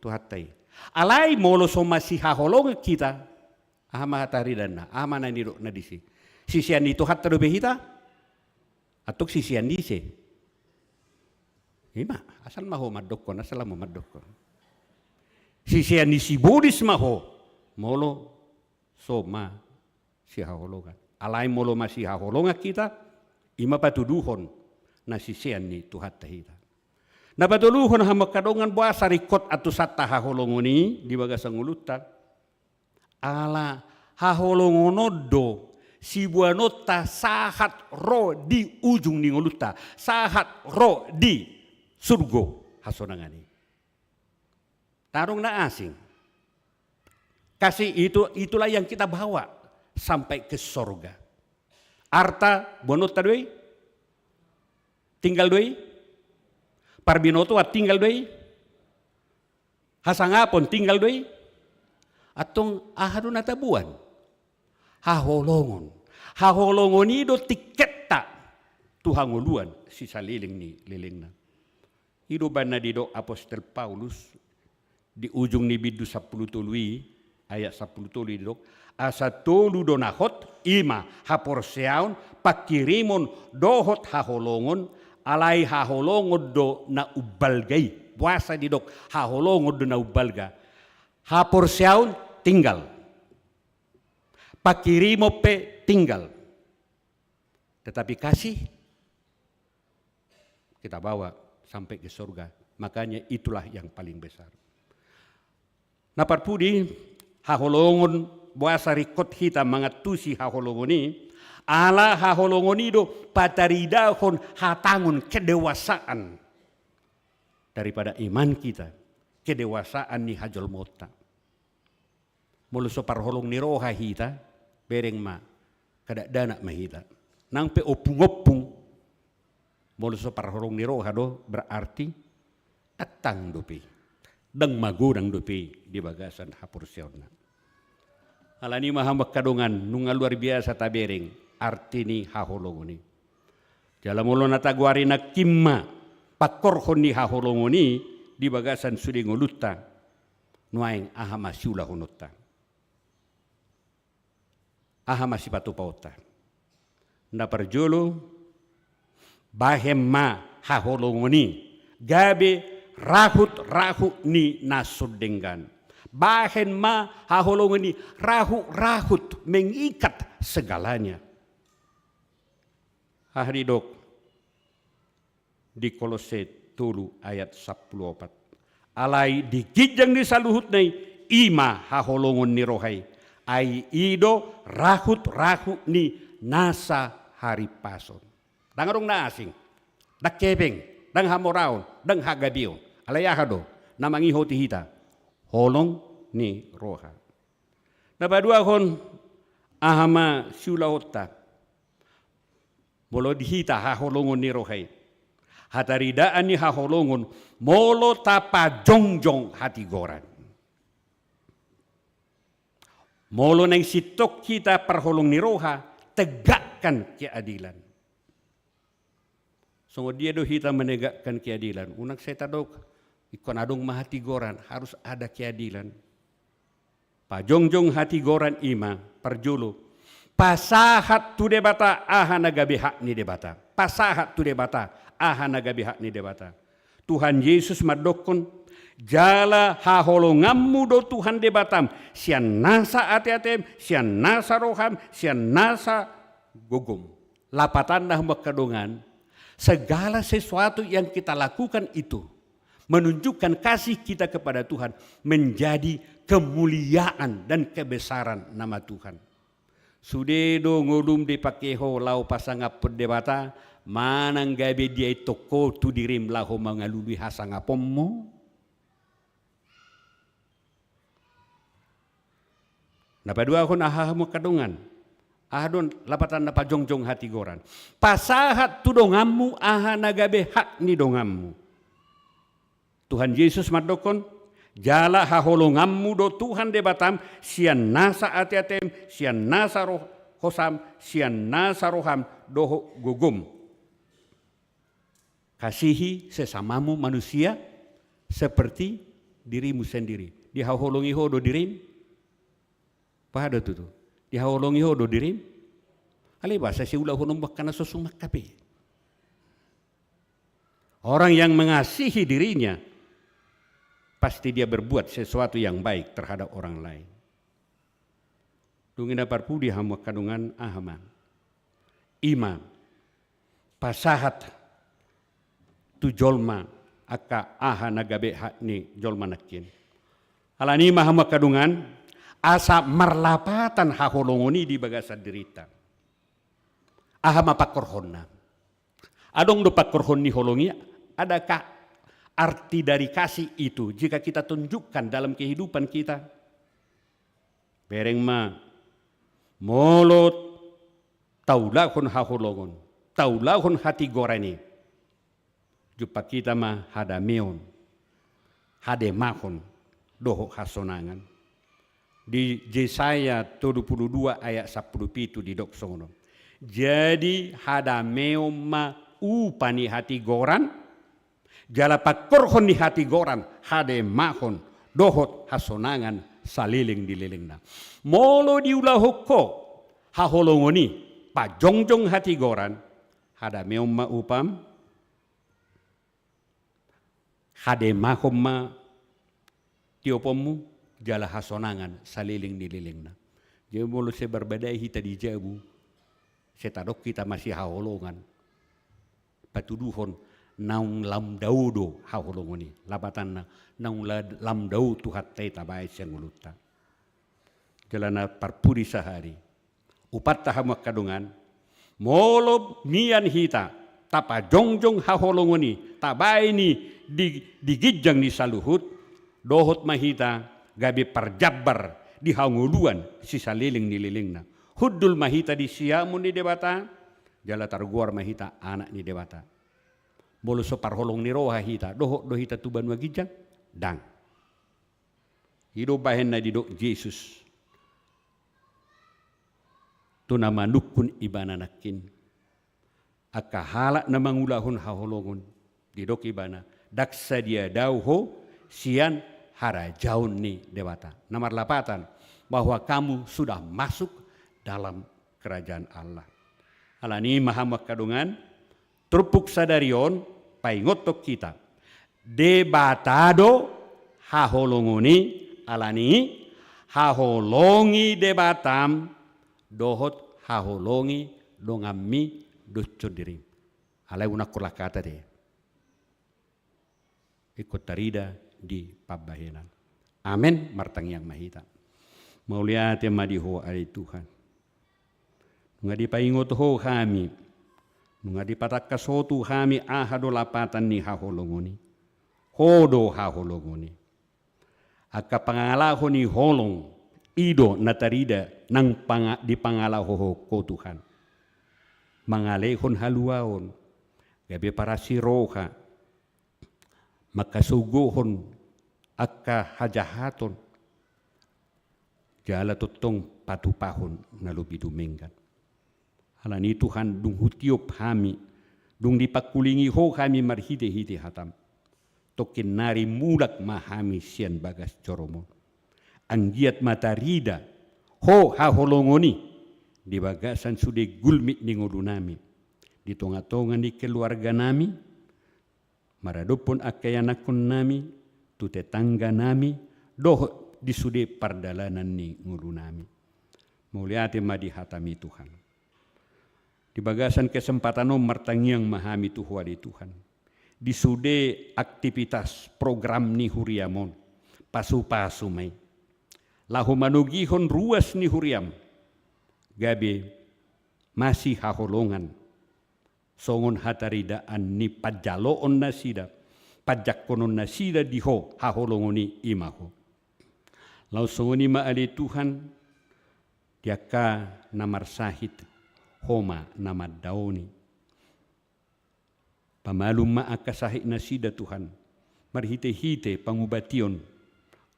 Tuhanta i. Alai molo so masihaholongan hita, aha ma hataridanna? Aha ma na nidok na disi? Sisean ni Tuhanta dope hita? Antong sisean ni ise? I ma, asal ma ho mandokkon, asal ma ho mandokkon. Sisean ni sibolis ma ho, molo so masihaholongan. Alai molo masihaholongan hita, i ma patuduhon na sisean ni Tuhanta hita. Na patoluhon hamu angka dongan, boasa ringkot antusanta haholongon i di bagasan ngolunta. Ala haholongon on do siboanonta sahat ro di ujung ni ngolunta, sahat ro di surgo hasonangan i. Tadong na asing. Kasih itu, itulah yang kita bawa sampai ke sorga. Arta boanonta do i? Tinggal do i? Parbinotoan tinggal do i? Hasangapon tinggal do i? Antong aha do na taboan? Haholongon. Haholongon i do tikketta tu hangoluan sisaleleng ni lelengna. I do umbahen na didok apostel Paulus di ujung ni bindu sampulu tolu i, ayat sampulu tolu i didok, asa tolu do na hot, i ma haporseaon, panghirimon dohot haholongon, alai haholongon do na umbalga i. Boasa didok haholongon do na umbalga? Haporseaon tinggal. Panghirimon pe tinggal. Tetapi kasih kita bawa sampai ke surga. Makanya itulah yang paling besar. Na parpudi, haholongon, boasa ringkot hita mangantusi haholongon i, ala haholongon i do pataridahon hatangon, kedewasaan daripada iman kita, kedewasaan ni hajolmaonta. Molo so parholong ni roha hita, bereng ma, kadakdanak ma hita. Nang pe ompung-ompung, molo so parholong ni roha do, berarti tangtang dope i. Ndang magodang dope i di bagasan haporseaonna. Alani i ma hamu angka dongan, nunga luar biasa tabereng arti ni haholongon i. Jala molo na tagoari nangkin ma pangkorhon ni haholongon i di bagasan sude ngolunta, nuaeng aha ma siulahononta? Aha ma sipatupaonta? Na parjolo, bahen ma haholongon i gabe rahut-rahut ni na so denggan. bahen ma haholongon i rahut-rahut, mengikat segalanya. Aha didok di Kolosse tolu ayat sampulu opat? Alai di ginjang ni saluhutna i, i ma haholongon ni roha i, ai i do rahut-rahut ni nasa haripason. Ndang adong na asing, ndang hepeng, ndang hamoraon, ndang hagabeon. Alai aha do na mangihoti hita? Holong ni roha. Na paduahon, aha ma siulahonta molo di hita haholongon ni roha i? Hataridaan ni haholongon molo tapajongjong hatigoran. Molo naeng sintong hita parholong ni roha, tegakkan keadilan. Songon dia do hita menegakkan keadilan? Unang sai tadok, ingkon adong ma hatigoran, harus ada keadilan. Pajongjong hatigoran i ma parjolo pasahat tu Debata aha na gabe hak ni Debata. Pasahat tu Debata aha na gabe hak ni Debata. Tuhan Jesus mandokkon, jala haholonganmu do Tuhan Debatam sian nasa ateatem, sian nasa roham, sian nasa gogom. Lapatanna, hamu angka dongan, segala sesuatu yang kita lakukan itu menunjukkan kasih kita kepada Tuhan, menjadi kemuliaan dan kebesaran nama Tuhan. Sude do ngolum dipake ho laho pasangaphon Debata, manang gabe diaithon ho tu dirim laho mangalului hasangaponmu? Na paduahon, aha, hamu angka dongan? Aha do lapatanna pajongjong hatigoran? Pasahat tu donganmu aha na gabe hak ni donganmu. Tuhan Jesus mandokkon, jala haholonganmu do Tuhan Debatam sian nasa ateatem, sian nasa roh-, hosam, sian nasa roham dohot gogom. Kasihi sesamamu manusia seperti dirimu sendiri. Dihaholongi ho do dirim? Pahado tutu. Dihaholongi ho do dirim? Alai boasa sai ulahonon angka na so suman hape? Orang yang mengasihi dirinya, pasti dia berbuat sesuatu yang baik terhadap orang lain. Dung i, na parpudi, hamu angka dongan, aha ma? I ma pasahat tu jolma angka aha na gabe hak ni jolma nangkin. Alani i ma, hamu angka dongan, asa marlapatan haholongon i di bagasan dirinta. Aha ma pangkorhonna? Adong do pangkorhon ni holong i? Adakah arti dari kasih itu jika kita tunjukkan dalam kehidupan kita? Bereng ma, molo taulahon haholongon, taulahon hatigoran i, jumpang hita ma hadameon, hademahon dohot hasonangan. Di Jesaya tolu pulu dua ayat sampulu pitu didok songon on. Jadi hadameon ma upa ni hatigoran, jala pangkorhon ni hatigoran hademahon dohot hasonangan saleleng ni lelengna. Molo diulahon ho haholongon i, pajongjong hatigoran, hadameon ma upam, hademahon ma tioponmu, jala hasonangan saleleng ni lelengna. Jadi molo sai marbadai hita di jabu, sai tadok hita masihaholongan, patuduhon naung lam dao do haholongon i. Lapatanna, naung la-, lam dao Tuhanta i tabaen sian ngolunta. Jala na parpudi sahali, upatta, hamu angka dongan, molo mian hita tapajongjong haholongon i, tabaen i di, di ginjang ni saluhut, dohot ma hita gabe parjambar di hangoluan sisaleleng ni lelengna. Hundul ma hita di siamun ni Debata, jala targoar ma hita anak ni Debata. Molo so parholong ni roha hita, dohot do hita tu banua ginjang? Ndang. I do bahen na didok Jesus tu na manungkun ibana nangkin. Angka halak na mangulahon haholongon, didok ibana, ndang sadia dao ho sian harajaon ni Debata. Na marlapatan bahwa kamu sudah masuk dalam kerajaan Allah. Alani i ma, hamu angka dongan, turpuk sadari on paingothon hita, Debata do haholongon i Alani haholongi Debatam dohot haholongi donganmi dohot sondirim. Alai unang holan hata dei. Ingkon tarida di pambahenan. Amen. Martangiang ma hita. Mauliate ma di Ho ale Tuhan. Nunga dipaingot Ho hami. Nunga dipatangkas Ho tu hami aha do lapatan ni haholongon i. Ho do haholongon i. Angka pangalaho ni holong i do na tarida nang panga-, dipangalaho Ho Tuhan. Mangalehon haluaon, gabe parasi roha, mangkasogohon angka hajahaton, jala tongtong patupahon na lobi dumenggan. Alani Tuhan, dung hutiop hami, dung dipangkulingi Ho hami marhite-hite hatam. Tongkin nari mulak ma hami sian bagas joromon. Anggiat ma tarida Ho haholongon i di bagasan sude gulmit ni ngolunami, di tonga-tonga ni keluarganami, maradophon angka ianakhonnami, tu tetangganami, dohot di sude pardalanan ni ngolunami. Mauliate ma di hataMi Tuhan. Di bagasan kesempatan on martangiang ma hami tu Ho ale Tuhan. Di sude aktivitas program ni huriaM on, pasu-pasu ma i. Laho manogihon ruas ni huriaM, gabe masihaholongan. Songon hataridaan ni panjaloon nasida, panjangkonon nasida di Ho, haholongon i ima Ho. Laos songon i ma ale Tuhan, di angka na marsahit, Ho ma na mandaoni. Pamalum ma angka sahit nasida Tuhan, marhite-hite pangubation,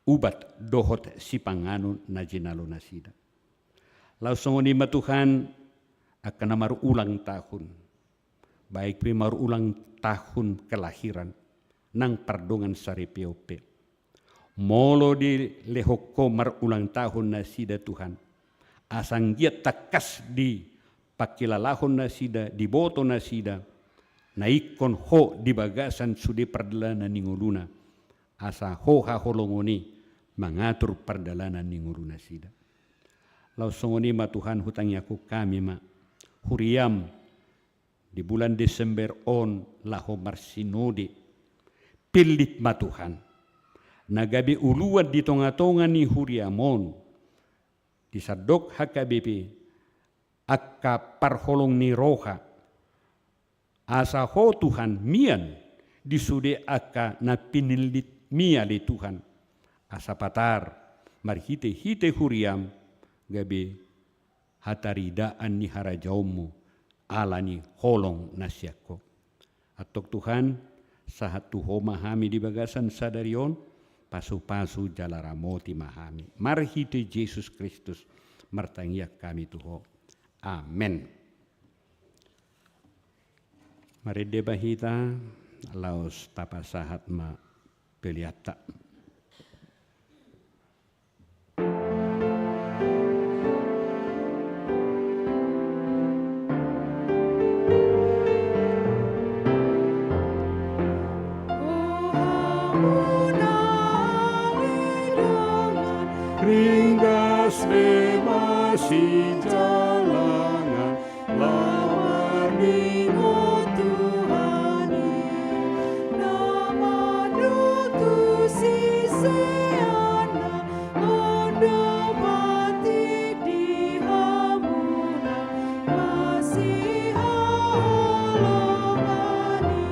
ubat dohot sipanganon na jinalo nasida. Laos songon i ma Tuhan, angka na marulang tahun, baik pe marulang tahun kelahiran, nang pardongan saripeon pe. Molo dilehon Ho marulang tahun nasida Tuhan, asa anggiat tangkas dipangkilalahon nasida, diboto nasida, na ingkon Ho di bagasan sude pardalanan ni ngoluna, asa Ho haholongon i mangatur pardalanan ni ngolu nasida. Laos songon i ma Tuhan, hutangiangkon hami ma huriaM di bulan Desember on laho marsinode. Pillit ma Tuhan, na gabe uluan di tonga-tonga ni huriaM on, di sandok H K B P, angka parholong ni roha, asa Ho Tuhan mian di sude angka na pinillitMi ale Tuhan, asa patar marhite-hite huriaM gabe hataridaan ni harajaonMu, ala ni holong na sian Ho. Antong Tuhan, sahat tu Ho ma hami di bagasan sadari on, pasu-pasu jala ramoti ma hami. Marhite Jesus Kristus, martangiang hami tu Ho. Amen. Marende ma hita, laos tapasahat ma peleanta. Ringgas be masijalangan, laho maringot Tuhan i, na mandutusi sian na ondopati di hamuna masihaholongan i.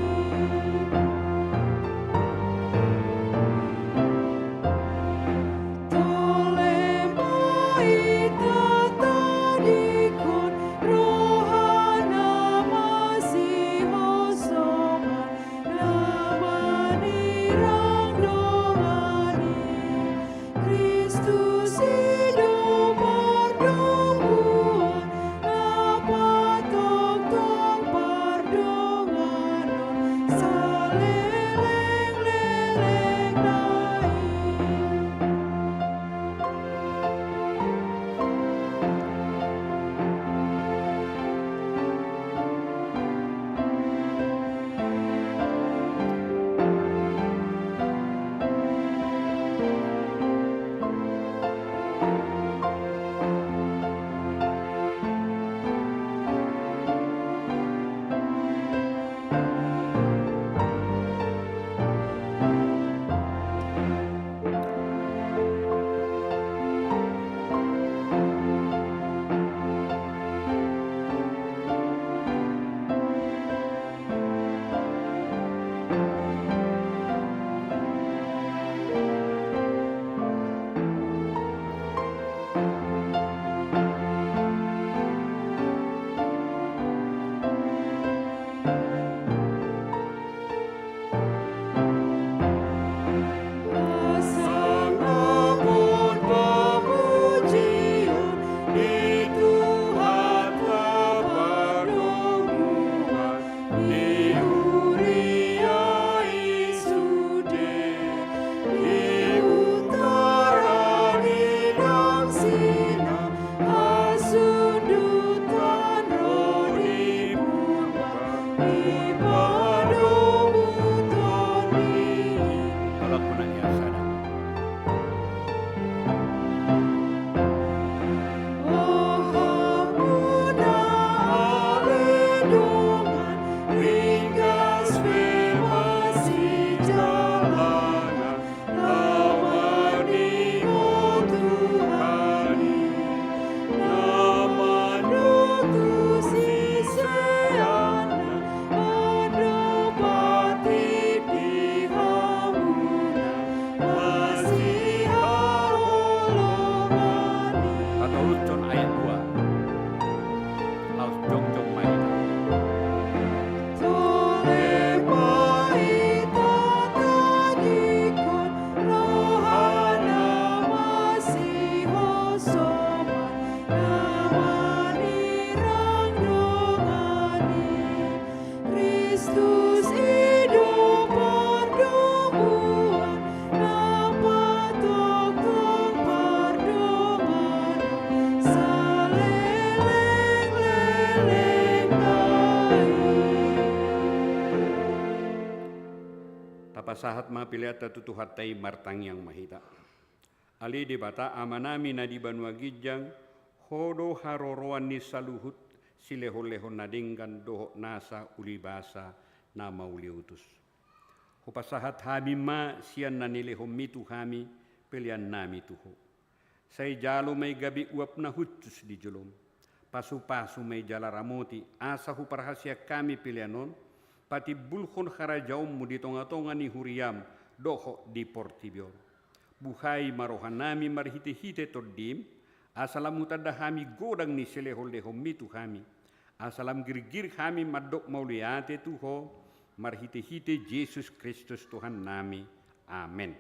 Tole ma hita tadingkon rohana ma Tapasahat ma peleanta tu Tuhanta i, martangiang ma hita. Ale Debata Amanami na di banua ginjang, Ho do haroroan ni saluhut silehonlehon na denggan dohot nasa ulibasa na mauliutus. Hupasahat hami ma sian na nilehonMi tu hami peleannami tu Ho. Sai jalo ma i gabe uap na hushus di jolom. Pasupasu ma i jala ramoti, asa huparhaseang hami pelean on patimbulhon harajaonMu di tongatonga ni huriaM dohot di portibi on. Buhai ma rohanami marhitehite TondiM, asa lam hutanda hami godang ni silehonlehonMi tu hami, asa lam girgir hami mandok mauliate tu Ho, marhitehite Jesus Kristus Tuhannami. Amen.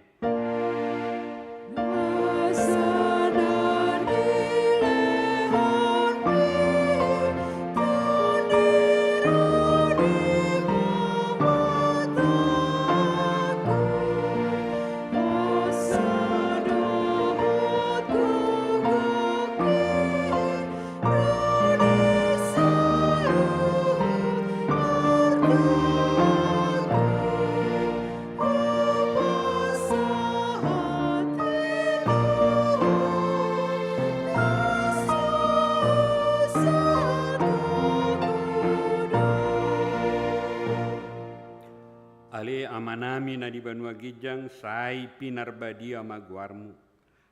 Ale Amanami na di banua ginjang, sai pinarbadia ma goarMu,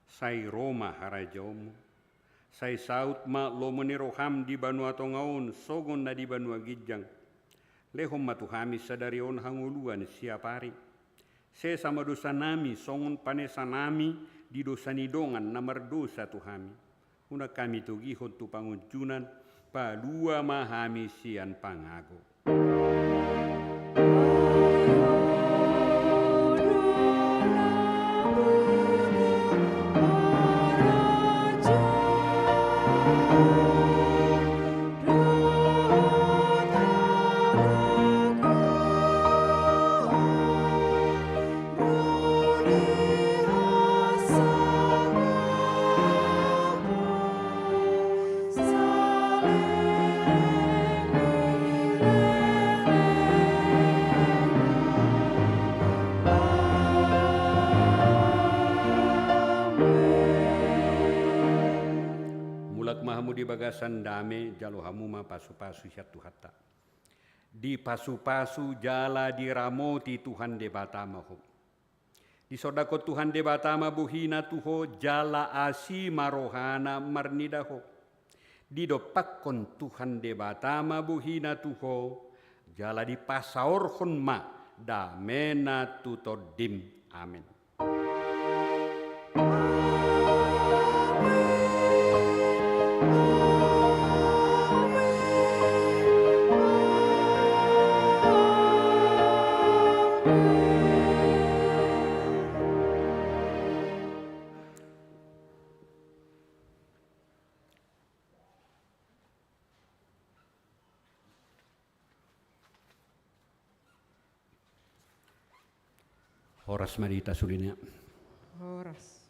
sai ro ma harajaonMu, sai saut ma lomo ni rohaM di banua tonga on songon na di banua ginjang. Lehon ma tu hami sadari on hangoluan siapari. Sesa ma dosanami songon panesanami di dosa ni dongan na mardosa tu hami. Unang hami togihon tu pangunjunan, palua ma hami sian pangago. Mulak ma hamu di bagasan dame, jalo hamu ma pasupasu sian Tuhanta. Dipasupasu jala diramoti Tuhan Debata ma ho. Disondangkon Tuhan Debata ma bohiNa tu ho jala asi ma rohaNa marnida ho. Didompakkon Tuhan Debata ma bohiNa tu ho jala dipasaorhon ma dameNa tu tondim. Amen. Horas ma di hita sude nian. Horas.